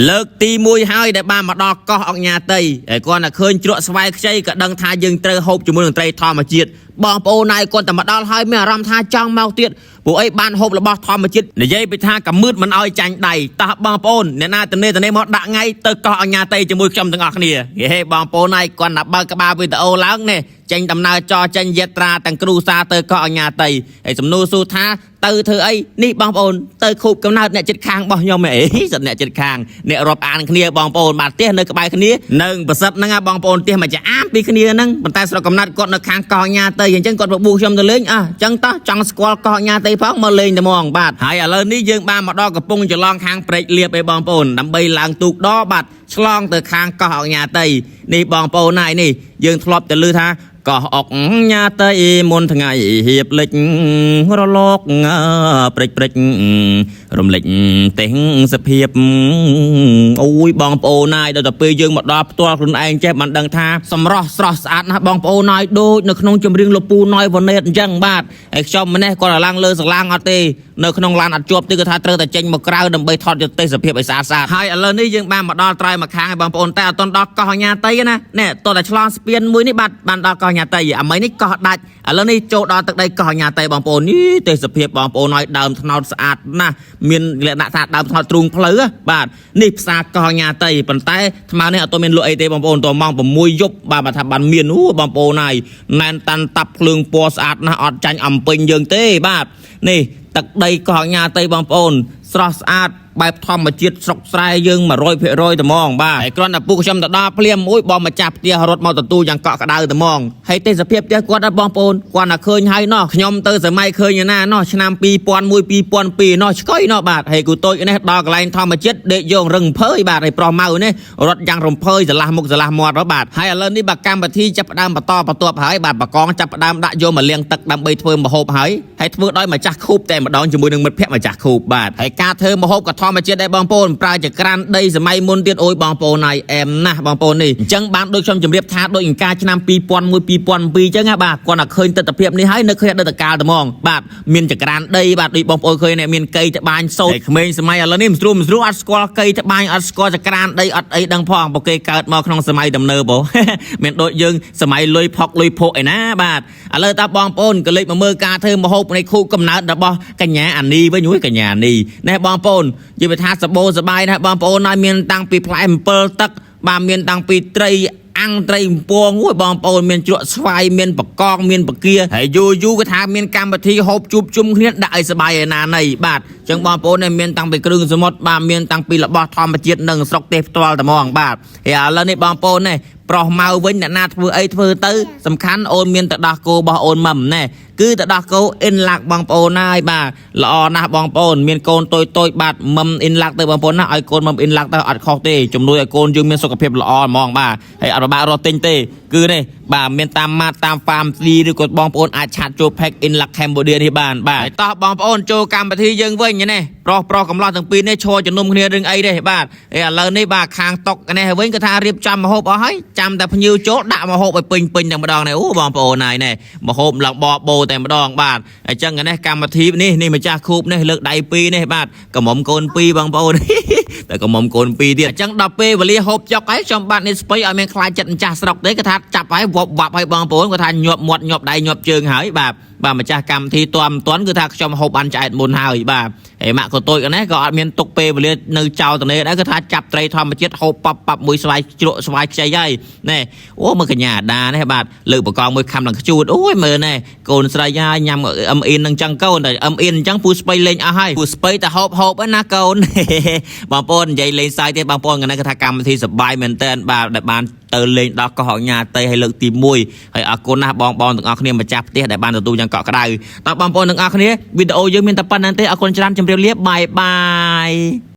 លើកទី1ហើយដែលបានមកដល់កោះអង្គញាតីហើយគាត់តែឃើញជ្រក់ស្វាយខ្ចីក៏ដឹងថាយើងត្រូវហូបជាមួយនឹងត្រីធម្មជាតិបងប្អូនណាយគាត់តែមកដល់ហើយមានអារម្មណ៍ថាចង់មកទៀតពួកអីបានហូបរបស់ធម្មជាតិនិយាយពីថាកមឺតមិនអោយចាញ់ដៃតោះបងប្អូនអ្នកណាតនេតនេមកដាក់ថ្ងៃទៅកោះអង្គញាតីជាមួយខ្ញុំទាំងអស់គ្នាហេបងប្អូនណាយគាត់តែបើកក្បាលវីដេអូឡើងនេះចេញដំណើរចចេញយត្រាទាំងគ្រូសាទៅកោះអង្គញាតីហើយសំណួរសួរថាទៅធ្វើអីនេះបងប្អូនទៅខូបកំណើតអ្នកចិត្តខាងរបស់ខ្ញុំអីសិតអ្នកចិត្តខាងអ្នករាប់អានគ្នាបងប្អូនបាទផ្ទះនៅក្បែរគ្នានឹងប្រសិទ្ធហ្នឹងបងប្អូនផ្ទះមកចាអាមពីគ្នាហ្នឹងប៉ុន្តែស្រុកកំណើតគាត់នៅខាងកោះអង្គញាតីអញ្ចឹងគាត់បបួលខ្ញុំទៅលេងអ่ะអញ្ចឹងតោះចង់ស្គាល់កោះអង្គញាតីផងមកលេងតែហ្មងបាទហើយឥឡូវនេះយើងបានមកដល់កំពង់ចលងខាងព្រែកលៀបឯបងប្អូនដើម្បីឡើងទូកដបាទឆ្លងទៅខាងកោះអង្គញាតីនេះបងប្អូនណាយនេះយើងធ្លាប់តែឮថាកោះអុកញ៉ាតីមុនថ្ងៃហៀបលិចរលកព្រិចព្រិចរំលេចទេសសភាពអូយបងប្អូនណាយដល់ទៅពេលយើងមកដល់ផ្ទាល់ខ្លួនឯងចេះបានដឹងថាសម្រស់ស្រស់ស្អាតណាស់បងប្អូនណាយដូចនៅក្នុងចម្រៀងលពូណយវណេតអញ្ចឹងបាទហើយខ្ញុំម្នេះគាត់ឡើងលើសាឡាងអត់ទេនៅក្នុងឡានអត់ជាប់ទេគឺថាត្រូវតែចេញមកក្រៅដើម្បីថតយកទេសភាពឲ្យស្អាតស្អាតហើយឥឡូវនេះយើងបានមកដល់ត្រើយមកខាងហើយបងប្អូនតែអត់ទាន់ដល់កោះញ៉ាតីណានេះតោះតែឆ្លងស្ពានមួយនេះបាទបានដល់កោះញ៉ាតីអាមីនេះកោះដាច់ឥឡូវនេះចូលដល់ទឹកដីកោះញ៉ាតីបងប្អូននេះទេសភាពបងប្អូនឲ្យដើមថ្នោតស្អាតណាស់មានលក្ខណៈថាដើមថ្នោតទ្រូងផ្លូវបាទនេះផ្សារកោះញ៉ាតីប៉ុន្តែថ្មនេះអត់ទាន់មានលក់អីទេបងប្អូនតម៉ោង6យប់បាទបើថាបានមានអូបងប្អូនហើយណែនតាន់តាប់ភ្លើងពណ៌ស្អាតណាស់អត់ចាញ់អំពេញយើងទេបាទនេះទឹកដីកោះញ៉ាតីបងប្អូនស្រស់ស្អាតបែបធម្មជាតិស្រុកស្រែយើង100%ត្មងបាទហើយគ្រាន់តែពួកខ្ញុំទៅដល់ភ្លាមមួយបងម្ចាស់ផ្ទះរត់មកទទួលយ៉ាងកក់ក្ដៅត្មងហើយទេសភាពផ្ទះគាត់ដែរបងប្អូនគាត់តែឃើញហើយណោះខ្ញុំទៅសម័យឃើញណាណោះឆ្នាំ2001 2002ណោះឆ្កុយណោះបាទហើយគូតូចនេះដល់កន្លែងធម្មជាតិដេកយករឹងភើយបាទហើយប្រុសម៉ៅនេះរត់យ៉ាងរំភើយស្រឡះមុខស្រឡះមាត់បាទហើយឥឡូវនេះបាទកម្មវិធីចាប់ផ្ដើមបន្តបន្ទាប់ហើយបាទបកងចាប់ផ្ដើមដាក់យកមកលាងទឹកដើម្បីធ្វើម្ហូបហើយហើយធ្វើដោយម្ចាស់ខូបតែម្ដងជាមួយនឹងមិត្តភ័ក្តិម្ចាស់ខូបបាទហើយការធ្វើម្ហូបក៏ធម្មជាតិដែរបងប្អូនប្រើចក្រានដីសម័យមុនទៀតអូយបងប្អូនហើយអែមណាស់បងប្អូននេះអញ្ចឹងបានដូចខ្ញុំជម្រាបថាដូចអង្ការឆ្នាំ2001 2002អញ្ចឹងណាបាទគាត់តែឃើញទស្សនភាពនេះហើយនៅឃើញអតីតកាលត្មងបាទមានចក្រានដីបាទដូចបងប្អូនឃើញនេះមានកីត្បាញសូត្រហើយក្មេងសម័យឥឡូវនេះមិនស្រួលមិនស្រួលអត់ស្គាល់កីត្បាញអត់ស្គាល់ចក្រានដីអត់អីដឹងផងពួកគេកើតមកក្នុងសម័យទំនើបហ៎ មានដូចយើងសម័យលុយផុកលុយភក់ឯណាបាទឥឡូវតាបងប្អូនក៏លេចមកមើលការធ្វើម្ហូបនៃខូកំណើតរបស់កញ្ញាអានីវិញអូយកញ្ញាអានីណែបងប្អូននិយាយថាសបោសបាយណាស់បងប្អូនហើយមានតាំងពីផ្លែអំពិលទឹកបាទមានតាំងពីត្រីអាំងត្រីអំពងអូយបងប្អូនមានជ្រក់ស្វាយមានបកងមានបកាហើយយូរយូរក៏ថាមានកម្មវិធីហូបជួបជុំគ្នាដាក់ឲ្យសបាយឯណាណីបាទចឹងបងប្អូននេះមានតាំងពីគ្រឿងសមុទ្របាទមានតាំងពីរបស់ធម្មជាតិនិងស្រុកទេសផ្ទាល់តែហ្មងបាទហើយឥឡូវនេះបងប្អូននេះប្រុសម៉ៅវិញអ្នកណាធ្វើអីធ្វើទៅសំខាន់អូនមានទៅដោះគោរបស់អូនមឹមណែគឺទៅដោះគោអ៊ិនឡាក់បងប្អូនហើយបាទល្អណាស់បងប្អូនមានកូនតូចតូចបាទមឹមអ៊ិនឡាក់ទៅបងប្អូនណាឲ្យកូនមឹមអ៊ិនឡាក់ទៅអត់ខុសទេជំនួយឲ្យកូនយើងមានសុខភាពល្អហ្មងបាទហើយអត់ពិបាករកទិញទេគឺនេះបាទមានតាមម៉ាតតាមហ្វាមស៊ីឬក៏បងប្អូនអាច chat ចូល pack In Luck Cambodia នេះបានបាទហើយតោះបងប្អូនចូលកម្មវិធីយើងវិញនេះប្រុសប្រុសកំឡោះទាំងពីរនេះឈរជំនុំគ្នារឿងអីទេបាទហើយឥឡូវនេះបាទខាងតុកនេះវិញក៏ថារៀបចំម្ហូបអស់ហើយចាំតែភ្ញៀវចូលដាក់ម្ហូបឲ្យពេញពេញតែម្ដងនេះអូបងប្អូនហើយនេះម្ហូបឡើងបបោតែម្ដងបាទអញ្ចឹងនេះកម្មវិធីនេះនេះម្ចាស់ខូបនេះលើកដៃពីរនេះបាទកំមុំកូនពីរបងប្អូន តែកំមុំកូនពីរទៀតអញ្ចឹងដល់ពេលវេលាហូបចុកហើយខ្ញុំបាទនេះស្ពៃឲ្យមានខ្លាចចិត្តម្ចាស់ស្រុកទេគាត់ថាចាប់ហើយវប់វាប់ហើយបងប្អូនគាត់ថាញាប់មាត់ញាប់ដៃញាប់ជើងហើយបាទបាទម្ចាស់កម្មវិធីតាំតាន់គឺថាខ្ញុំហូបបានឆ្អែតមុនហើយបាទហើយម៉ាក់ក៏តូចនេះក៏អត់មានទុកពេលវេលានៅចោលតនេដែរគឺថាចាប់ត្រីធម្មជាតិហូបប៉ាប់ប៉ាប់មួយស្វាយជ្រក់ស្វាយខ្ចីហើយណែអូមើលកញ្ញាដានេះបាទលើកបកងមួយខំឡើងខ្ជូតអូយមើលណែកូនស្រីហើយញ៉ាំអឹមអ៊ីននឹងចឹងកូនតែអឹមអ៊ីនអញ្ចឹងពូស្បៃលេងអស់ហើយពូស្បៃតែហូបហូបណាកូន បងប្អូននិយាយលេងសើចទេបងប្អូនកណ្ណេះគាត់ថាកម្មវិធីសប្បាយមែនតើបាទដែលបានទៅលេងដល់កោះអង្គញាតីឲ្យលើកទី1ហើយអរគុណណាស់បងបងទាំងអស់គ្នាម្ចាស់ផ្ទះដែលបានទទួលយ៉ាងកក់ក្ដៅតើបងប្អូនទាំងអស់គ្នាវីដេអូយើងមានតែប៉ុណ្្នឹងទេអរគុណច្រើនជម្រាបលាបាយបាយ។